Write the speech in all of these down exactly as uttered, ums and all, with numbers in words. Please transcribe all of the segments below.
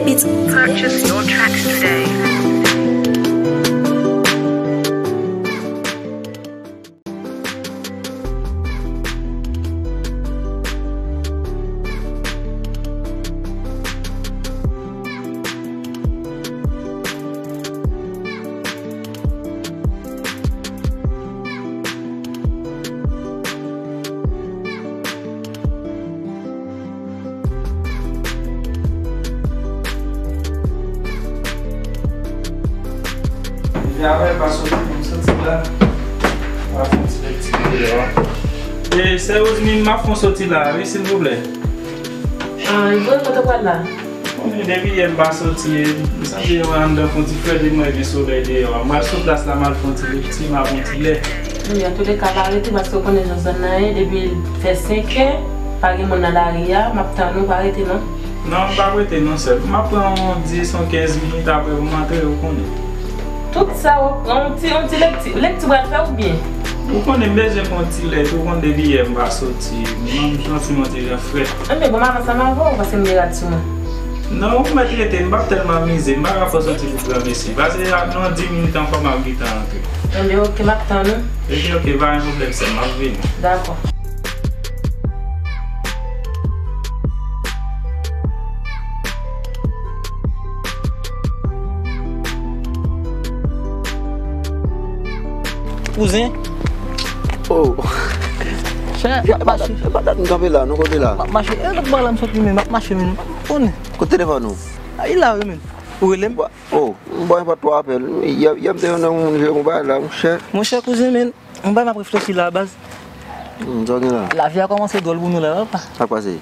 Purchase your tracks today. Deja wè pa soti pou m soti la. M ap fè yon ti lekti deyò. E sè Roseline, m ap fè yon soti la wi, silvouplè. Ah, Ivoire, kote w pral la? Konnen depi yè m pa soti, m santi yon anndan fè yon ti frèt, epi mwen gen solèy deyò a. M al sou plas la, m al fè yon ti lekti, m ap yon ti lè. Wi, antouleka, pa rete, paske w konnen jan zòn nan ye, depi l fè senk è, pa gen moun nan lari a, m ap tann ou, pa rete non. Non, m p ap rete non, sè. M ap pran yon dis, yon kenz minit apre pou m antre, ou konnen. Tout sa w ap pran, yon ti, yon ti lekti, lekti w pral fè oubyen? Ou konnen m bezwen pran yon ti lè tou, ou konn depi yè m pa soti. M santi m yon ti jan frèt. Enben, ban m avanse ansanm avè w, paske m gen rad sou mwen. Non, ou mèt rete, m p ap tèlman mize, m pa ka fè w soti pou granmesi. Pase a, nan dis minit ankò, m ap gentan antre. Enben, oke, m ap tann ou. Epi, oke, pa gen pwoblèm, sè m, m ap vini. Dakò. Kouzen. Oh. Chè, m ap mache. E pa dat m kanpe la, nou kote la? M ap mache. E lòt bò la m soti, men m ap mache, men m pa konnen. Kote telefòn ou? A, li la wi, men. Ou rele m? Oh, m ba w yon pòt twa apèl. Yè, yè m te yon nan moun jwe yon bagay la, monchè. Monchè, kouzen, men, yon bagay m ap reflechi la, baz. Hmm, sa w gen la? Lavi a kòmanse dwòl pou nou la, papa. Sa k pase?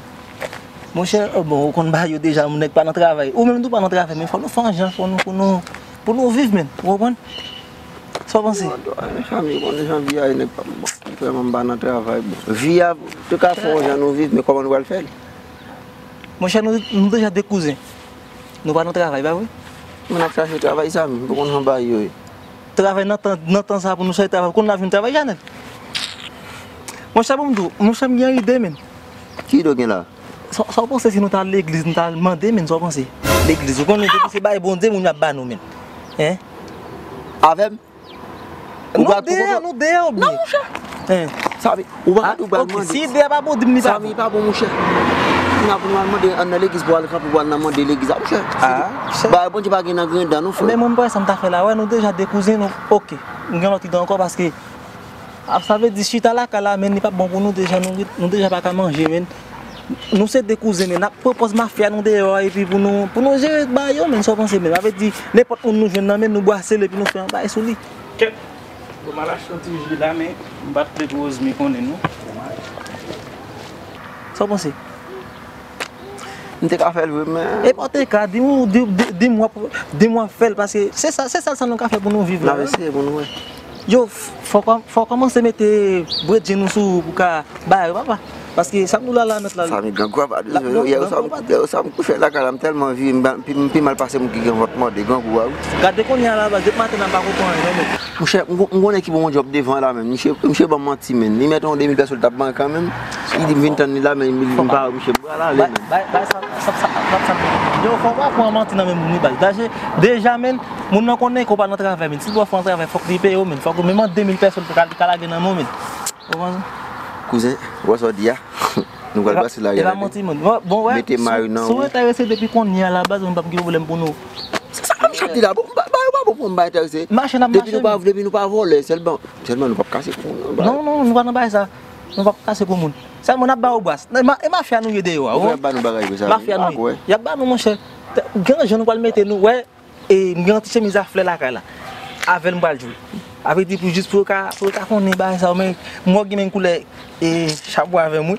Monchè, oh, bon, ou konn bagay yo deja, moun nèg pa nan travay. Ou menm tou pa nan travay, men fò nou fè yon jan, fò nou, pou nou, pou nou viv, men. Ou konprann? Sa w panse? Mezanmi, ou konnen jan vi a ye, nèg pa, bon, vrèman, m pa nan travay, bon. Vi a, te ka fè yon jan nou viv, men kòman nou pral fè l? Monchè, nou, nou deja de kouzen. Nou pa nan travay, pa vre? Mwen ap chache travay, Samy, m pa konn jan bagay yo ye. Travay nan tan, nan tan sa pou nou chache travay, kounye a vin travay, Janèl? Monchè, bon, m di w, monchè, m gen ide, men. Ki ide w gen la? Sa, sa w panse si nou ta al legliz, nou ta al mande, men, sa w panse? Legliz, ou konnen, depi se bay Bondye, moun yo ap ba nou, men. Hein? Avè m? Ou pral pou kont ou? Nou deyò, nou deyò, byen. Non, monchè. Hein. Samy, ou pa ka tou pral mande. Si ide a pa bon, di m li pa bon. Samy, pa bon, monchè. N ap pral mande, ann nan legliz pou al kanpe, pou al nan mande legliz la, monchè. Ah, monchè. Bagay Bondye pa gen nan grenn dan, non, frè. Men mwen, m pa wè sa m ta fè la. Wè, nou deja de kouzen, nou, oke. M gen lòt ide ankò, paske, ah, sa vle di, chita lakay la, men li p ap bon pou nou deja, nou, nou deja pa ka manje, men. Nou se de kouzen, men n ap pran pòz mafya nou deyò a, epi pou nou, pou nou jere bagay yo, men sa w panse, men sa vle di, nenpòt moun nou jwenn nan men nou, brase l, epi nou fè yon bagay sou li. Kèt! Bon, m al achte yon ti ji la, men m pa t vle pou Roseline konnen, non. Sa w panse? M te ka fè l vre, men. E pa w te ka, di m, di, di, di m w ap, di m w ap fè l, paske se sa, se sèl sa nou ka fè pou nou viv la. N ap eseye pou nou wè. Yo, fò, fò kòmanse mete bredjen nou sou ou pou ka ba yo, papa. Paske sa m di w la, la nèt la. Samy, grangou a pa de zon, yè, sa m kouche lakay la, m tèlman vye, m pi mal pase moun ki gen vant mòde, grangou a, wi. Gade kounye a la, baz, depi maten nan m pa ko pran anyen, non, men. Monchè, m konnen ki bon Bondye ap devan la, men. Misye, misye ban m manti, men. Li mete yon de mil pèso l t ap ban kanmenm. Li di m vin tann li la, men m pa wè misye, m pral ale, men. Bay, bay, sa, sa, sa, sa, sa, yo, fò w pa pran manti nan men moun, wi, baz. Deja, men, moun nan konnen ke w pa nan travay, men. Si l wè w fè yon travay, fòk li peye w, men. Fòk ou menm an de mil pèso l ka, ka lage nan men w, men. Ou konprann? Kouzen, ou wè sa w di a? Nou pral pase lari a, tande. Mete mari nan ou. Si w enterese depi kounye a la baz, mwen p ap gen pwoblèm pou nou. Se sa m ap di la, bon, ba, ba, ba, bon, pou m pa enterese. Mache n ap mache. Depi nou pa, depi nou pa vòlè, sèlman, sèlman nou p ap kase kou moun, non, ba. Non, non, nou pa nan bagay sa. Nou p ap kase kou moun. Sèlman n ap ba yo bras. E ma-, e mafya nou ye deyò a, wi. Mafya nou ye. Y ap ba nou, monchè. Gen jan nou pral mete nou, wè. E m gen yon ti chemiz a flè lakay la. Avè l m pral jwe. Avè di pou jis pou yo ka, pou yo ka konnen bagay sa yo, men m wè w gen menm koulè e chapo avè m, wi.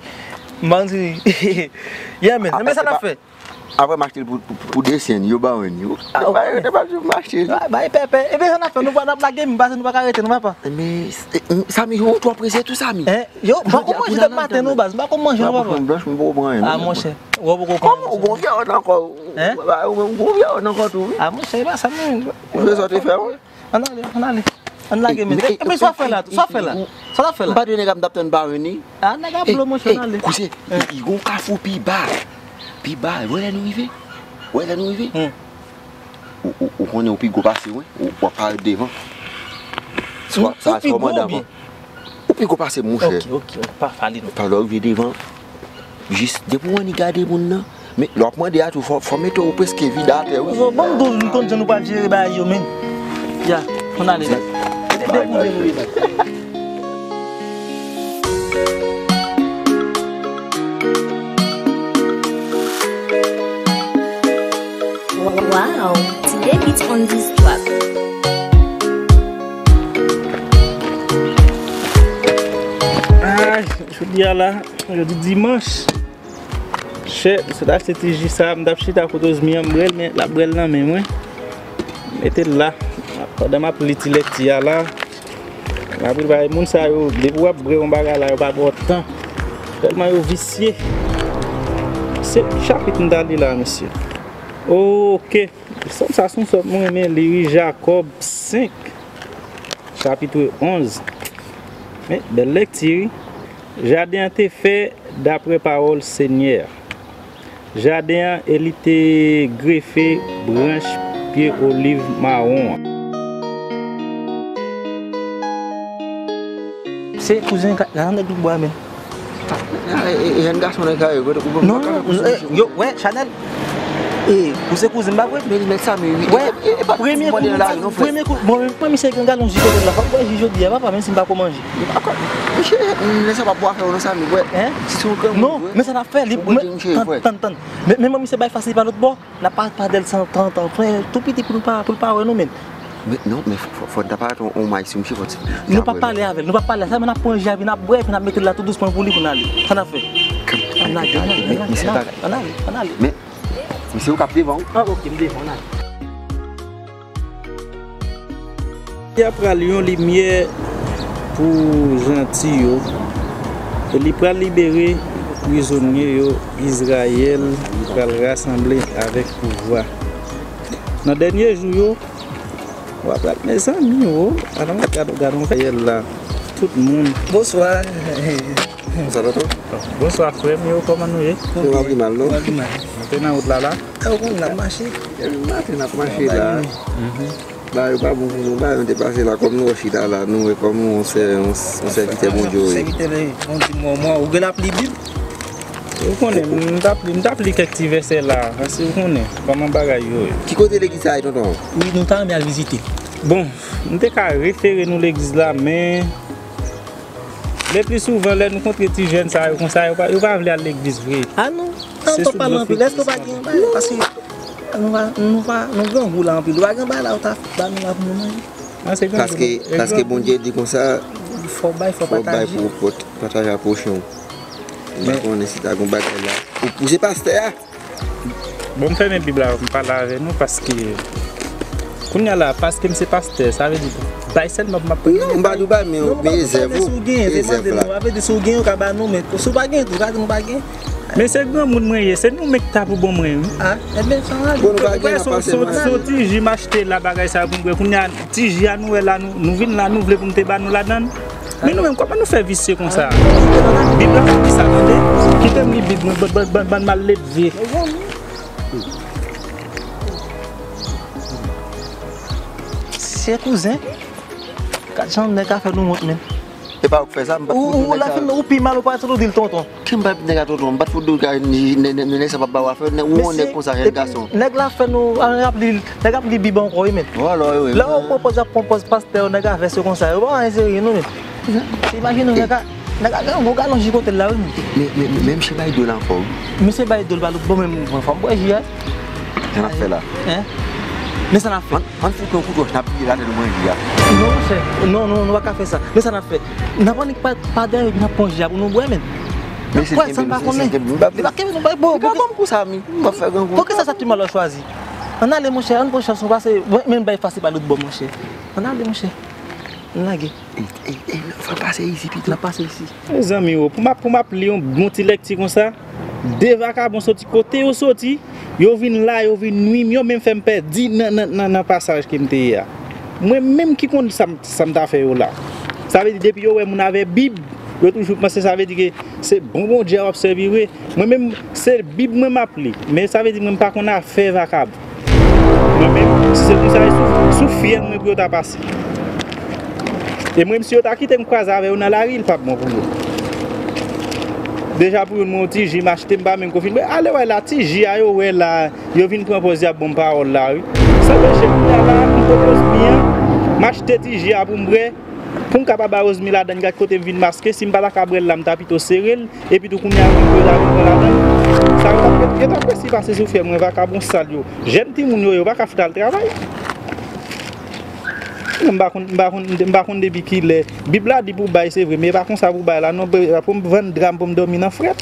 M pa konn si, yeah, men, men sa n ap fè. Apre m achte l pou, pou, pou desen, yo ba mwen yo. Ah, ok. Yo te pa di m achte l. Bay pèpè. Ebyen sa n ap fè, nou pa, n ap lage m, pase nou pa ka rete, non, papa. Men, Samy, ou twò prese tou, Samy. Hein? Yo, m pa ko manje depi maten non, baz, m pa ko manje non, papa. Blanch, m poko pran anyen non. Ah, monchè, ou poko pran. Kòman ou gon vyè nan kò? Hein? Ou menm gon vyè nan kò tou, wi. Ah, monchè, e pa sa menm. Ou fè sa w te fè, wi. Ann ale, ann ale. Ann lage men. Men sa w fè la, sa w fè la. Sa w fè la. M pa t wè nèg ap, m t ap tann pa vini. Ah, nèg ap blo, monchè, ann ale. Koute, li gon kafou pi ba. Pi ba, wè lè nou rive. Wè lè nou rive. Hmm. Ou, ou, ou konnen ou pi gwo pase mwen, ou, w ap parèt devan. Ou, ou pi gwo oubyen? Ou pi gwo pase m, monchè. Ok, ok, ok, pa pale non. Epa lè w rive devan, jis depi w annik gade moun nan, men lè w ap mande a tou, fò, fò mete w preske vide atè, wi. Bon, m di w, m konn jan nou pral jere bagay yo, men. Ya, ann ale. Depoze nou devan. Wow, Tide Beats on this track. Ay, jodi a la, jodi dimanch. Chè, m sot achte ti ji sa, m t ap chita kote Ozmi an, m bwè l, men l ap bwè l nan men mwen. Mete l la. Pandan m ap li ti lèkti a la, m ap li bagay moun sa yo, depi w ap bwè yon bagay la, yo pa ba w tan. Tèlman yo visye. Se chapit m ta li la, mesye. Ok. Sòm sa se yon sòm mwen renmen li, wi, Jakòb senk, chapit onz. Men, bèl lèkti, wi. Jaden an te fè dapre pawòl Senyè a. Jaden an e li te grefe branch pye oliv mawon an. Se kouzen ka-, ka nèg Doubwa, men. E, e, e, jèn gason nan kare, kote ou... Non, non, non, e, yo, wè, Chanèl. E, ou se kouzen m, pa vre? Men, men sa, men, wi. Wè, e, e, e, pa premye kou, premye kou, bon, men, misye gen galon ji kote l la, fòk bwè ji jodi a, papa, menm si m pa ko manje. Misye, nèg sa pa pou afè ou non, Samy, wè. Hein? Si se yon granmoun, non, men sa n ap fè, li, tann, tann, tann. Men, men, misye bay fasil pa lòt bò. N ap pa, pa dèl san trant an, frè, tou piti pou nou pa, pou l pa wè nou, men. Men, non, men fò, fò, fò n ta parèt on, on may sou misye, fò ti... Nou pa pale avè l, nou pa pale, sa, men n ap pran ji a, epi n ap bwè, epi n ap mete l la tou dousman pou li, pou n ale. Sa n ap fè? Ann ale, ann ale, ann ale, ann ale, ann ale. Men, misye ou k ap devan, wi. Ah, ok, m devan, ann ale. Li pral yon limyè pou janti yo, e li pral libere prizonye yo, Izrayèl pral rasanble avèk pouvwa. Nan dènye jou yo, w ap pral, mezanmi, o, ala m ap gade, gade yon Izrayèl la, tout moun. Bonswa. Bonswa, tonton. Bonswa, frè m yo, kòman nou ye? Nou pa pi mal, non? Nou pa pi mal. Nou te nan wout la, la? E, ou konn, n ap mache. Depi maten, n ap mache la. Mhm. Bagay yo pa bon pou nou, bagay nou te pase la, kòm nou wè chita la, nou wè kòm yon sè-, yon, yon sèvitè Bondye ou ye. Sèvitè Bondye, mò, mò, ou gen l ap li Bib? Ou konnen, m t ap li, m t ap li kèk ti vèsè la, paske ou konnen kòman bagay yo ye. Ki kote legliz sa ye, tonton? Wi, nou ta renmen al vizite. Bon, m te ka refere nou legliz la, men le pli souvan, lè nou kontre ti jèn sa yo konsa, yo pa, yo pa vle al legliz vre. A non, an pa pale anpil. Èske w pa gen bagay? Paske nou pa, nou pa, nou grangou la anpil. Ou pa gen bagay la, ou ta ba nou la pou nou manje. Paske, paske Bondye di konsa, fò w bay, fò w pataje. Fò w bay pou, pou pataje ak pwochen w. M pa konnen si ta gen bagay la. Ou, ou se pastè a? Bon, m fèmen Bib la, m pale avè nou, paske kounye a la, paske m se pastè, sa vle di bay sèlman pou m ap prale. Non, m pa di w bay, men, men e zèv ou, e zèv la. Sa vle di si w gen, ou ka ba nou, men si w pa gen tou, ou ka di nou pa gen. Men se granmoun mwen ye, se nou menm ki ta pou ban mwen, wi. A, enben, sa va. Bon, nou pa gen, n ap pase nou ale. Se yon ti ji m achte la, bagay sa pou m bwè. Kounye a, ti ji a nou wè la, nou, nou vin la, nou vle pou m te ba nou ladan l. Men nou menm, kòman nou fè visye konsa? Bib la pa di sa, tande. Kite m li Bib mwen, bann, bann, bann, bann malelve. Se kouzen. Gad jan nèg a fè nou wont, men. E pa ou k fè sa, m pa t fout di nèg sa. Ou, ou la fin, ou pi mal, ou pa t fout di l tonton. Ki m pa t di nèg a tonton, m pa t fout di w ka, nèg sa p ap ba w afè, ou yon nèg konsa, jèn gason. Nèg la fè nou, a, nèg ap li, nèg ap li Bib ankò, wi, men. Vwala, wi, wi. Lè w pran pòz, ap pran pòz pastè, nèg a vèse konsa, yo pa anyen serye, non, men. Imajine w, nèg a, nèg a gen yon gwo galon ji kote l la, wi, men. Men, men, men, men misye bay do l ankò, wi. Misye bay do l pa lòt bò, men mwen fò m bwè ji a. Sa n ap fè la? Hein? Men sa n ap fè? Ann, ann fout yon kout wòch, n ap bliye l atè nou manje a. Non, monchè. Non, non, nou pa ka fè sa. Men sa n ap fè? N ap annik pa, pa dèyè, n ap pran ji a pou nou bwè, men. N ap bwè san n pa konnen. Li pa kenbe nou bay bo. Li ka ban m kou sa, mi. M ap fè grangou. Poukisa sa ti mal w chwazi? Ann ale, monchè, ann pran chans nou pase. Mwen, men bay pase pa lòt bò, monchè. Ann ale, monchè. Ann lage. Ey, ey, ey, fò n pase isi pito. N ap pase isi. Mezanmi, o, pou m ap, pou m ap li yon bon ti lèkti konsa, de vakabon soti kote yo soti, yo vin la, yo vin nwi m, yo menm fè m pèdi nan, nan, nan, nan pasaj ke m te ye a. Mwen menm ki konn sa m, sa m ta fè yo la. Sa vle di, depi yo wè moun avè Bib, Yo toujou panse sa vle di ke se bon Bondye a w ap sèvi vre. Mwen menm, se Bib mwen m ap li. Men sa vle di mwen m pa konn afè vakabon. Mwen menm, si se konsa, e sou, sou fyèl mwen pou yo ta pase. E mwen menm, si yo ta kite m kwaze avè yo nan lari, li p ap bon pou yo. Deja pou youn, mwen yon ti ji m achte, m pa menm konfime. Ale wè la, ti ji a yo wè la, yo vin pran pòz y ap ban m pawòl la, wi. San peche, kounye a la, m pot Rosmi an, m achte ti ji a pou m bwè. Pou m ka pa ba Rosmi ladann, gad kote m vin maske, si m pa ta ka bwè l la, m ta pito sere l, epi tou kounye a, m vin bwè l avè m pran ladann. Sa yo t ap, yo t ap resi pase sou fyèl mwen, vakabon sal yo. Jèn timoun yo, yo pa ka fout al travay. M pa konn, m pa konn, m pa konn depi kilè. Bib la di pou bay, se vre, men e pa konsa pou bay la, non, pou m vann dra m pou m dòmi nan frèt.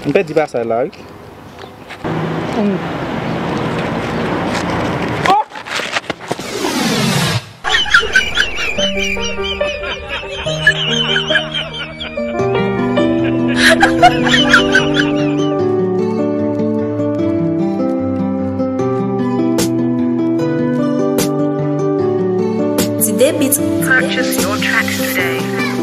M pèdi pasaj la, wi. Ti debit. Purchase your tracks today.